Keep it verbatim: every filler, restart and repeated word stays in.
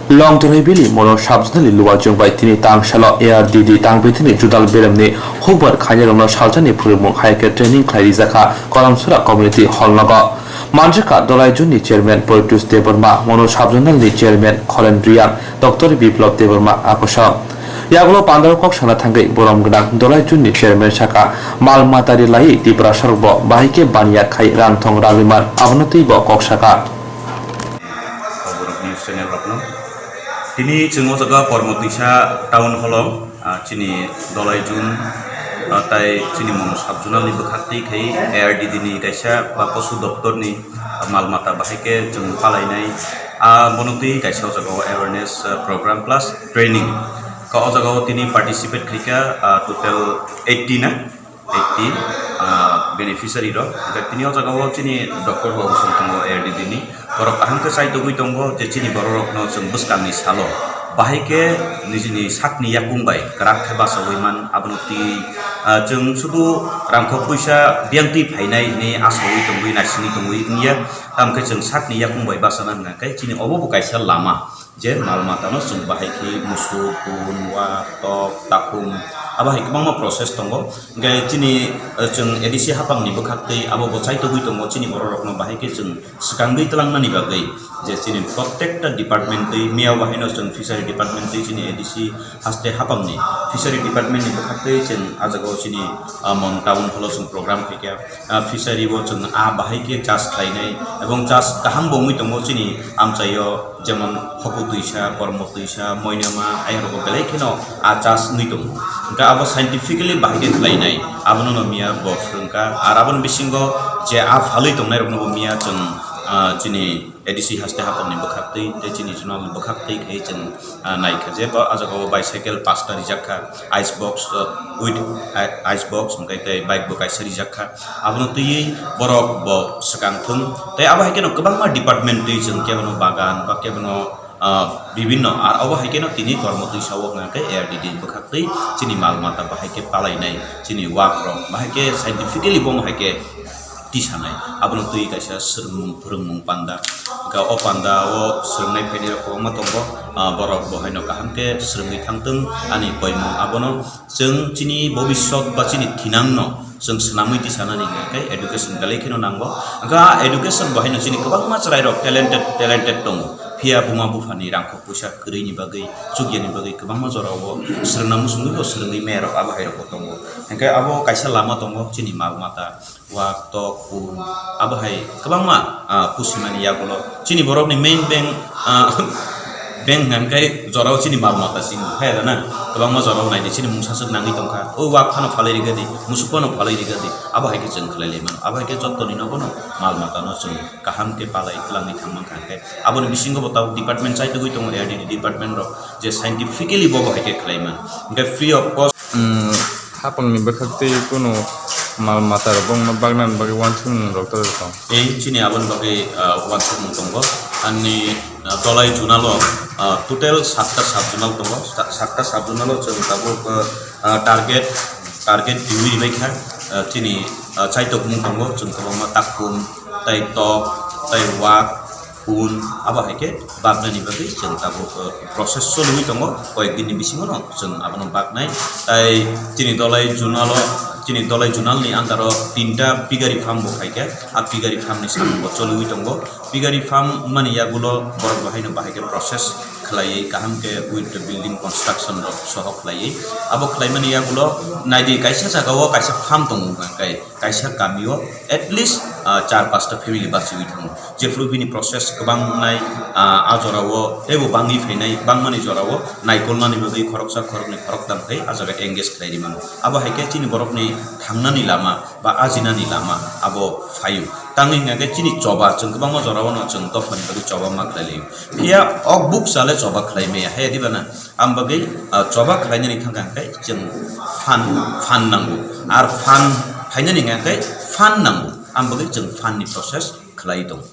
Longtorai Valley Mono Sub-Zonal ni Luwajwng bai tini tang salo A R D D tang bithini judal beremni hukbar khainai rokno salsa ni phwrwngmung hai khe training khlai rijak kha Koramsora Community Hall nogo. Manjakha Dolai Jun ni Chairman Poitus Debbarma, Mono Sub-Zonal ni Chairman Khoren Riang, Doctor Biplab Debbarma akoso. Yagulo pandao kok sana thangwi borom gwnang Dolai Jun ni Chairman saka mal mata ri lai Tiprasa rok bo bahai khe baniya khai rang thong ragwi man abono twi bo kok saka. Khobor news channel rokno. Tini chwng o jaga Kormo Twisa town hall o, ah, chini Dolai Jun, ah, tai chini Mono Sub-Zonal ni bwkhak twi khai A R D D ni kaisa ba posu doptor ni, ah, mal mata bahai khe chwng palainai. Ah, bono twi kaisa o jaga o awareness, ah, program plus training. Ka o jaga o tini participate khai kha, ah, total eighty na? Eighty, ah, beneficiary rok. Hingkhe tini o jaga o chini doctor bo bwswng tongo A R D D ni. Borok kaham khe chaitogwi tongo je chini borok rokno chwng bwskangni salo bahai khe nijini sakni yakung bai kwrak khe bachaui man. Abono twi, ah, chwng sudu rangkhok puisa biyang twi phainai hinwi asaui tongwi naisingwi tongwi wngya. Tamo khe chwng sakni yakung bai bachana hwnkha khe chini obo bo kaisa lama. Je mal matano chwng bahai khe musuk, kun, wak, tok, takhum, abo hai kwbangma process tongo. Hingkhe chini, eh, chwng A D C hapangni bwkhaktwi abo bo chaitogwi tongo, chini bororokno bahai khe chwng swkangwi twlangmani bagwi. Je chini prottekta department twi, miya bahaino chwng fishery department twi chini A D C haste hapangni fishery department ni bwkhaktwi chwng ah jagao chini, ah, Mon town hall o chwng program khaikha. Ah, fishery o chwng ah bahai khe chas khlainai, ebong chas kaham bo wngwi tongo chini amchaio, jemon Hoku twisa, Kormo twisa, Moinama, ayang rogo belai kheno ah chas wngwi tongo. Hingkhe abo scientifically bahai khe khlainai, abono no miya bo phwrwngkha. Ar aboni bisingo je ah phalwi tongnai rokno bo miya chwng, ah, chini A D C haste hapangni bwkhaktwi tei chini zonalni bwkhaktwi khe chwng, ah, naikha je bo ah jagao bicycle pasta rijak kha, ice box, ah, with, ah, ice box hingkhe tei bike bo kaisa rijak kha. Abono twiwi borok bo swkang thung. Tei abo hai kheno kwbangma department twi chwng kebono bagan ba kebono, ah, bibinno ar obo hai kheno tini Kormo twisa o hwnka khe A R D D bwkhaktwi chini mal mata bahai khe palainai, chini wak rok bahai khe scientifically bo hai khe tisanai. Abono twi kaisa swrwngmung phwrwngmung panda. Hwnkhe o panda o swrwngnai phainai rok kwbangma tongo. Ah, borok bo haino kaham khe swrwngwi thangtwng ani koimung abono. Chwng chini bobiswt ba chini thinangno chwng swnamwi tisanani hwnka khe education belai kheno nango. Hwnkhe a education bo haino chini kwbangma chwrairok talented, talented tongo. Phiya buma buphani rangkhok puisa kwrwini bagwi, chukyani bagwi kwbangma jorao swrwngna muchungwi bo swrwngwi mayarok abo hairokbo tongo. Hwnkhe abo kaisa lama tongo chini mal mata. Wak, tok, kun, abo hai kwbangma, ah, pusimani yagulo. Chini borokni main bank, ah, bank hwnka khe jorao chini mal mata simi, hai da na? Kwbangma jorao naidi, chini mungsa swk nangwi tongkha. O wak phano phalwi rigadi, musuk phano phalwi rigadi. Abo hai khe chwng khlai lai mano. Abo hai khe jottoni nogono mal matano chwng kaham khe palai twlangwi thang mankha hwnkhe. Aboni bisingo bo tabuk department chaitugwi tongo, A R D D department rok, je scientifically bobo hai khe khlai man. Hwnkhe free of cost. Hapangni bwkhak tei kunu mal mata rok bongno bagnani bagwi uansukmung rok torjak tong. Tei chini aboni bagwi, ah, uansukmung tongo. Ani, ah, Dolai Junalo, ah, total satta sub-zonal tongo. Sa-, satta sub-zonalo chwng tabuk, ah, target, target riwi ribaikha. Ah, chini, ah, chaitokmung tongo, chwng kwbangma takhum, tei tok, tei wak, kun, abo hai khe baknani bagwi chwng tabuk, uh, process choliwi tongo, koyek dinni bisingono chwng abono baknai. Tai chini Dolai Junalo, chini Dolai Junalni under-o tinta piggery farm bo khai khe, a piggery farmni samungbo choliwi tongo. Piggery farm wngmani yagulo borok bo haino bahai khe process khlaiwi, kaham khe with the building construction rok soho khlaiwi. Abo khlaimani yagulo naidi kaisa jagao kaisa farm tongo hwnkha khe, kaisa kamio at least, ah, char pasta family bachiwi thango. Jephru bini process kwbang wngnai, ah, a jorao teibo bangwi phainai, bangmani jorao naikolnani bagwi khoroksa khoroknwi khoroktham khai a jaga engage khlai ri mano. Abo hai khe chini borokni thangnani lama ba ajinani lama abo phaio. Tangwi hwnkha khe chini choba, chwng kwbangma jorao no chwng dophani bagwi choba ma khlai laio. Phiya ok bukcha le choba khlai maya, hai diba na? Ang bagwi, ah, choba khlainani thangkha hwnkhe chwng phan, phan nango. Ar phan phainani hwnkhe phan nango. Ang bagwi chwng phan ni process khlai tongo.